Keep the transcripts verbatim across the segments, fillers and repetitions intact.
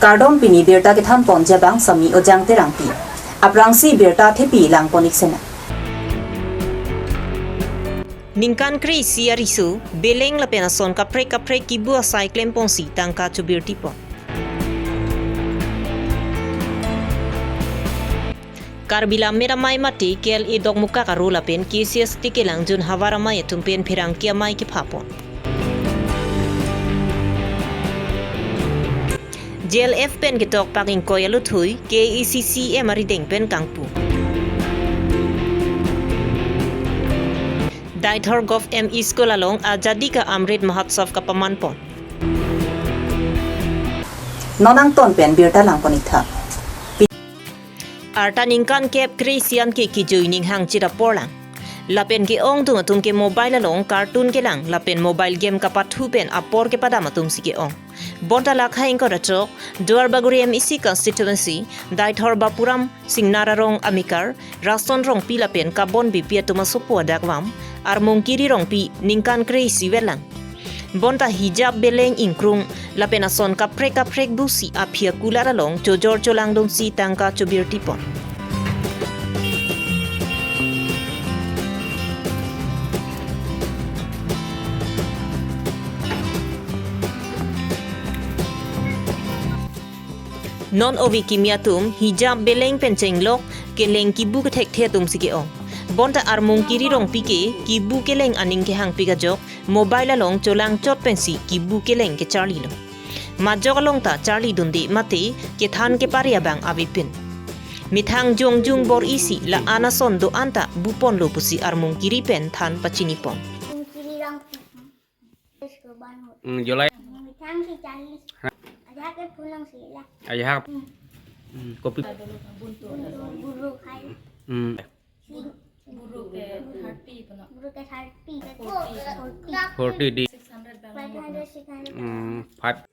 Kardom, pini birta kethanpon abang Sami Ojang Terangpi. Aphrangsi birta thepi langpon-ik sena. Ningkan kre-isi ariso, beleng lapen ason kaprek kaprek kibu asai klemponsi tangka chobirtipon. Karbi Lammet Amei mate K L A Dokmoka Garo lapen K C S T kelangjun havar amei atum pen pherangke amei kephapon. J L F pen ketok pak ingkoi aluthui K A A C C M arideng pen kangpu. Deithor Govt M E School along Azadi Ka Amrit Mahotsav kapamanpon. Non angton pen birta langpon-iktha. Arta ningkan kep kre-isi an ke kejui ning hangchit apor lang. Lapen ke-ongdung atum ke mobile along cartoon kelang lapen mobile game kapathu pen apor kepadam atumsi ke-ong. Bonta la khei ingkoi ra throk, Duar Bagori M A C constituency, Deithor Bapuram Singnar arong amekar, Rason Rongpi lapen Kabon Beypi atum asopo adakvam, Armung Kiri Rongpi ningkan kre-isi vetlang. Bonta hijab beleng ingkrung lapen ason kaprek kaprek busi aphi akulat along chojor cholangdunsi tangka chobirtipon. Non ove kimi atum hijab beleng pen chenglok keleng kibu kethekthe atumsi ke-ong. Bonta Armung Kiri Rongpi ke kibu keleng aning kehangpik ajok mobile along cholangchot pensi kibu keleng kecharlilo. Majok along ta charlidunde mate kethan kepare abang avepin. Methang jongjung bor-isi la-an ason do-an ta buponlo pusi Armung Kiri pen than pachinipon. Armung Kiri Rongpi. Hmm, July. Methang si charli. Ajahak ke phone si la. Ajahak. Hmm. Hmm, kopi. Buntu, buru khai. Hmm. Buru ke thirty pano. Buru ke thirty. Forty. Forty. Forty di. Six hundred bang. Five hundred, six hundred. Hmm, five.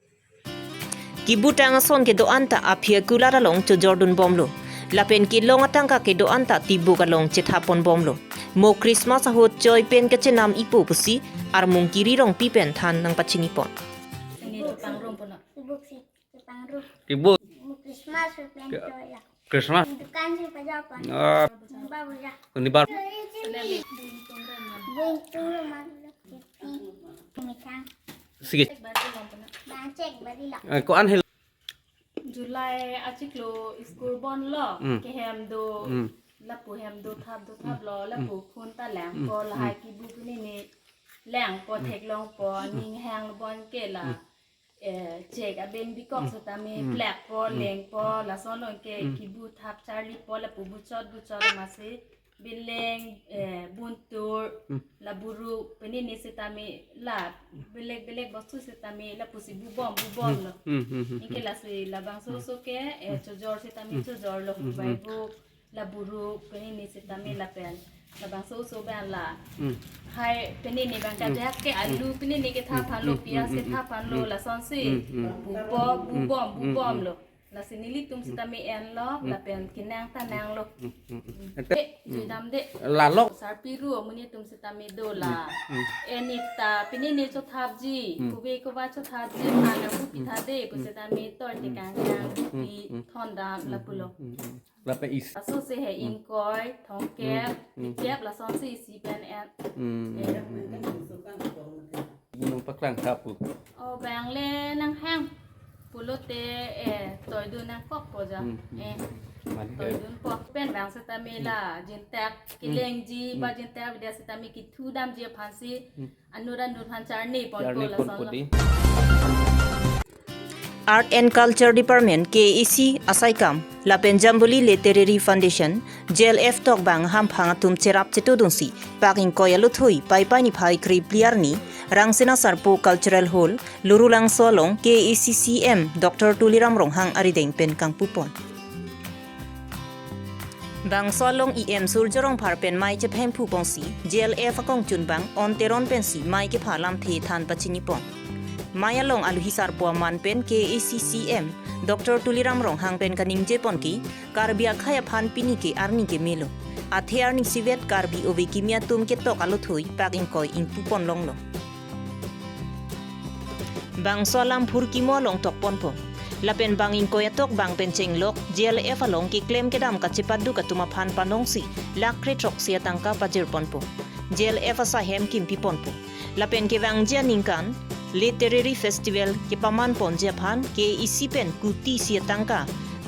Kibu tang ason kedo-an ta aphi akulat along chojordunbomlo. Lapen kelong atangka kedo-an ta tibuk along chethaponbomlo. Mo Christmas ahut choi pen kachenam-ipo pusi Armung Kiri Rongpi pen than nangpachinipon. Sini chepangrum pano. Tibuk si chepangrum. Tibuk. Mo Christmas pen choi ya. Christmas. Dukan si pajapan. Ah. Babu ya. Ini baru. Buntu rumah. Methang. Sige. Bang chek bari la. Eh, ko-an hel. July achiklo school bonlo, hmm, kehem do, hmm, lapu hem do thap do thaplo, hmm, lapu phone ta lang, hmm, ko lahai, hmm, kibu pini ni lang ko, hmm, theklongpo, hmm, ning hang bon ke la, hmm, eh, chek abeng bikok, hmm, setame, hmm, plek po, hmm, leng po, lason along ke, hmm, kibu thap charli po, lapu buchot buchot masi, beleng, eh, buntur, hmm, la buru, pini ni setame la belek belek bostu setame lapusi bubom bubomlo. Hmm, hmm, hmm, hmm. Anke lasi labangso, hmm, oso ke, eh, hmm, chojor setame, hmm, chojorlo. Hmm, hmm. Bai bu, la buru, pini ni setame, hmm, lapen labangso oso bang la. Hmm. Hai, pini ni bang, hmm, kajak ke alu, hmm, pini ni ke thaphanlo, hmm, hmm, pias ke, hmm, hmm, thaphanlo, hmm, lasonsi, hmm, hmm, bupo, hmm, bubom, hmm, bubomlo. Lasi nelitum, hmm, setame enlo, hmm, lapen kenang ta nanglo. Hmm, hmm, hmm. Eh, hmm, jui damde. Lalo. Sarpi ru amonit atum setame do la. Hmm, hmm. Enit ta pini ni chothapji, hmm, kove kova chothapji, aphan abu, hmm, pithade, pu, hmm, setame tor, hmm, tekang kang, hmm, pi, hmm, thondam, hmm, lapulo. Hmm, hmm. Lapen is. Laso se he, hmm, ingkoi, thomkep, hmm, hmm, phlikep, lasonsi isi pen en. Hmm. Eh. Hmm. Nangpaklang tha pu. O bang le nanghang pulote, eh, toidun nangkokpo ja. Hmm, hmm. Eh. Mane, eh, toidunpo. Pen bang setame, hmm, la jintak, hmm, kelengji, hmm, ba jintak avedetji setame kithudamji aphansi, hmm, anut anut aphan charneponpo, charneponpo lason lo. Di. Art and Culture Department, K A A C asaikam lapen Jambuli Literary Foundation, J L F tokbang hamphang atum cherap chetudunsi pak ingkoi aluthui Paipai niphai krephli arni Rangsina Sarpo Cultural Hall, Lurulangso along K A A C C M Doctor Tuliram Ronghang arideng pen kangpupon. Bangso along E M Surjya Rongphar pen mei chephemphuponsi, J L F akongchunbang On Teron pensi mei kepha lamthe than pachinipon. Mei along aluhi sarpo aman pen K A A C C M Doctor Tuliram Ronghang pen kaningjepon ke, Karbi akhei aphan pini ke arni ke melo. Athe arnisivet Karbi ove kimi atum ketok aluthui pak ingkoi ingpupon longlo. Bangso alam phurkimo along tokponpo. Lapen bang ingkoi atok bang pen chenglok J L F along keklem kedam kachepadu atum aphan panongsi lakh kre throksi atangka pajirponpo. J L F asahem kimpiponpo. Lapen kevangji aningkan Literary Festival kepamanponji aphan K A A C pen kuti isi atangka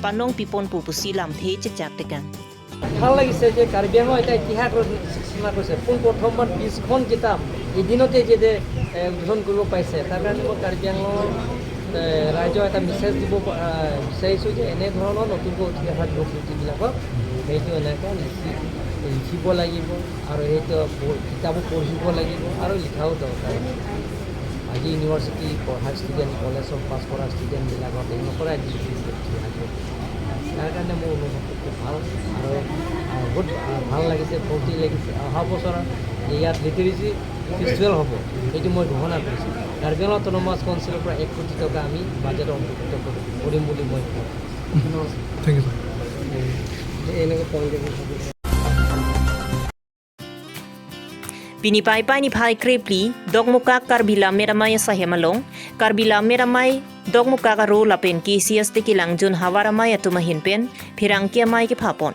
panongpiponpo pusi lamthe chechak tekang. ভাল লাগিছে যে কাৰ্বি আংলং এটা ইতিহাস ৰচনা কৰিছে। পোন প্ৰথমবাৰ বিশখন কিতাপ এদিনতে যে যে এ, উদ্বোধন কৰিব পাৰিছে, তাৰ কাৰণে মই কাৰ্বি আংলং এ, ৰাইজক এটা মেছেজ দিব প- আ, বিচাৰিছোঁ যে এনেধৰণৰ নতুনকৈ উঠি অহা যুৱক যুৱতীবিলাকক সেইটো এনেকৈ লিখি লিখিব লাগিব আৰু সেইটো প- কিতাপো পঢ়িব লাগিব আৰু লিখাও দৰকাৰ। আজি ইউনিভাৰ্চিটি পঢ়া ষ্টুডেণ্ট, কলেজত পাছ কৰা ষ্টুডেণ্টবিলাকক এই নকৰে আজি যুৱক যুৱতী আহে। তাৰ কাৰণে মোৰ অনুভৱটো খুব ভাল আৰু আ, বহুত আ, ভাল লাগিছে, ফূৰ্তি লাগিছে। অহা বছৰ ইয়াত লিটাৰেচি ফেষ্টিভেল হ'ব, এইটো মই ঘোষণা কৰিছোঁ। কাৰ্বি আংলং অট'নমাছ কাউন্সিলৰ পৰা এক কোটি টকা আমি বাজেটত অন্তৰ্ভুক্ত কৰিম কৰিম বুলি মই কওঁ। Thank you, sir. এনেকৈ কওঁ যে Pini Paipai niphai krephli Dokmukak Karbi Lammet Amei asahem along Karbi Lammet Amei, Dokmukak Aro lapen K C S Tekelangjun Havar Amei atum ahin pen pherangke amei kephapon.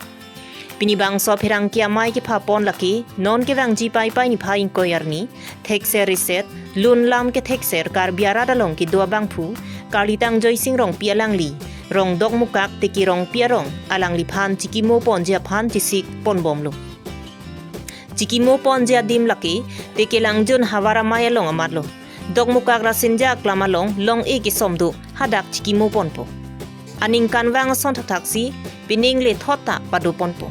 Pini bangso pherangke amei kephapon lake non kevangji Paipai niphai ingkoi arni thekser riset lun lam kethekser Karbi arat along kedo abangphu Karlitang Joysing Rongpi alangli rong Dokmukak Teke Rongpi arong alangliphan chikimoponji aphan chisikponbomlo. Chikimoponji adim lake Tekelangjun Havar Amei along amatlo. Dokmukak Rasinja Aklam along long-e kesom do, hadak chikimoponpo. Aningkanvang ason thakthaksi pining le thot ta padoponpo.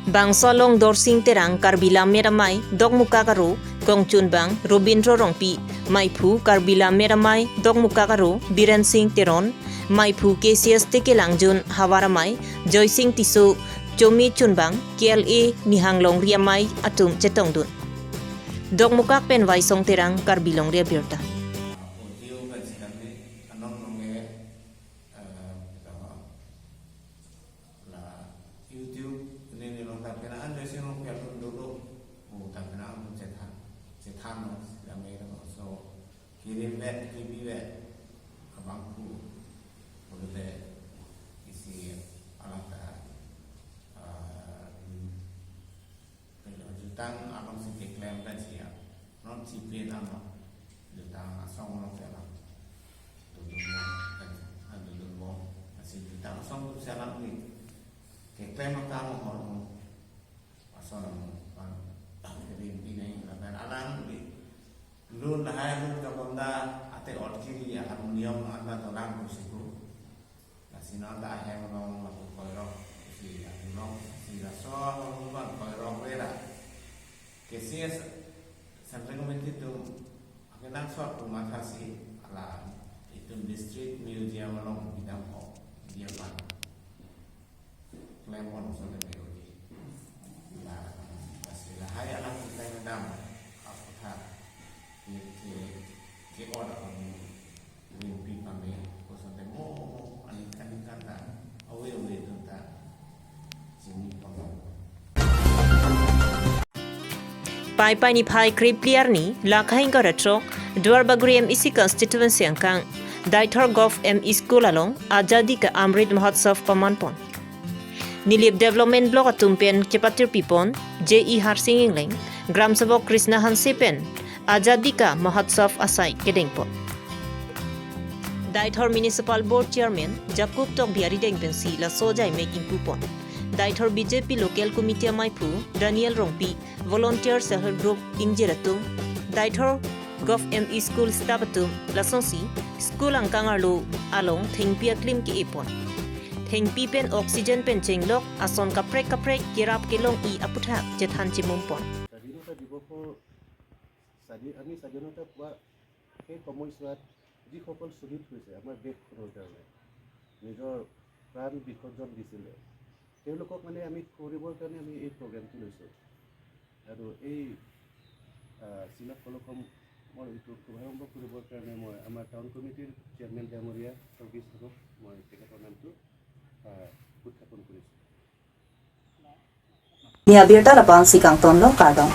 Bangso along Dorsing Terang Karbi Lammet Amei Dokmukak Aro, kongchunbang Robindro Rongpi, meiphu Karbi Lammet Amei Dokmukak Aro Biren Sing Teron, meiphu K C S Tekelangjun Havar Amei Joysing Tisso, chomi chunbang K L A Nihang Longri Amei atum chetongdun. Dokmukak pen Waisong Terang, Karbi Longri Abirta. Audio kan sedang ni anong nong eh, eh, kita la YouTube ini ni long tapi na anda sih long pian dulu, oh tapi na anu cethan, cethan mas kami itu so kirim bet kibi bet abang ku, udah isi alat dah. Jutang alongsi keklem kan siya. Non sipin ano. Jutang asong along siya lang. Dudun mo kan, dudun mo. Asi jutang asong tu siya lang ni. Keklem akam mo mo. Asong mo kan. Kevin pinai laban alang di. Lun lahai lun kabonda ate ot kiri harmonium anda dolang kusiku. Lasi non ta ahem along lapu koirok si along si laso along ban koirok rera. K C S Central Committee atum akenangsot pu mathasi ala itum District Museum along bidam ko dia ban. Klempon so le meodi. La lasi lahai alang klem dam apotha ke ke ke ora kami. Rimpi kami kosonte mo mo aningkan aningkan ta awe awe atum ta sini pamang. Paipai niphai krephli arni lakhaing karatrok Duarbagori M E C constituency angkang Deithor Govt M E School along Azadi Ka Amrit Mahotsav pamanpon. Nilip Development Block atum pen chepatirpipon J E Harsing Engleng, Gram Sevok Krishna Hanse pen Azadi Ka Mahotsav asai kedengpon. Deithor Municipal Board Chairman Jacob Tokbi arideng pensi laso ajaimek ingpupon. Deithor B J P Local Committee ameiphu Daniel Rongpi, Volunteer Self Help Group ingjir atum, Deithor Govt M E School staff atum lasonsi school angkang arlo along thengpi aklim ke-epon. Thengpi pen oxygen pen chenglok ason kaprek kaprek kerap kelong-i aputhak chethan chemumpon. স্বাধীনতা দিৱসৰ স্বাধীন আমি স্বাধীনতা পোৱা সেই সময়ছোৱাত যিসকল শ্বহীদ হৈছে আমাৰ দেশখনৰ কাৰণে, নিজৰ প্ৰাণ বিসৰ্জন দিছিলে, তেওঁলোকক মানে আমি সুঁৱৰিবৰ কাৰণে আমি এই প্ৰগ্ৰেমটো লৈছোঁ। আৰু এই চিনাব কলকমৰ এইটো শুভাৰম্ভ কৰিবৰ কাৰণে মই আমাৰ টাউন কমিটিৰ চেয়াৰমেন ডাঙৰীয়া তকবি ছাৰক মই তেখেতৰ নামটো উত্থাপন কৰিছোঁ। Ni abirta lapu-ansi kangtonlo, kardom.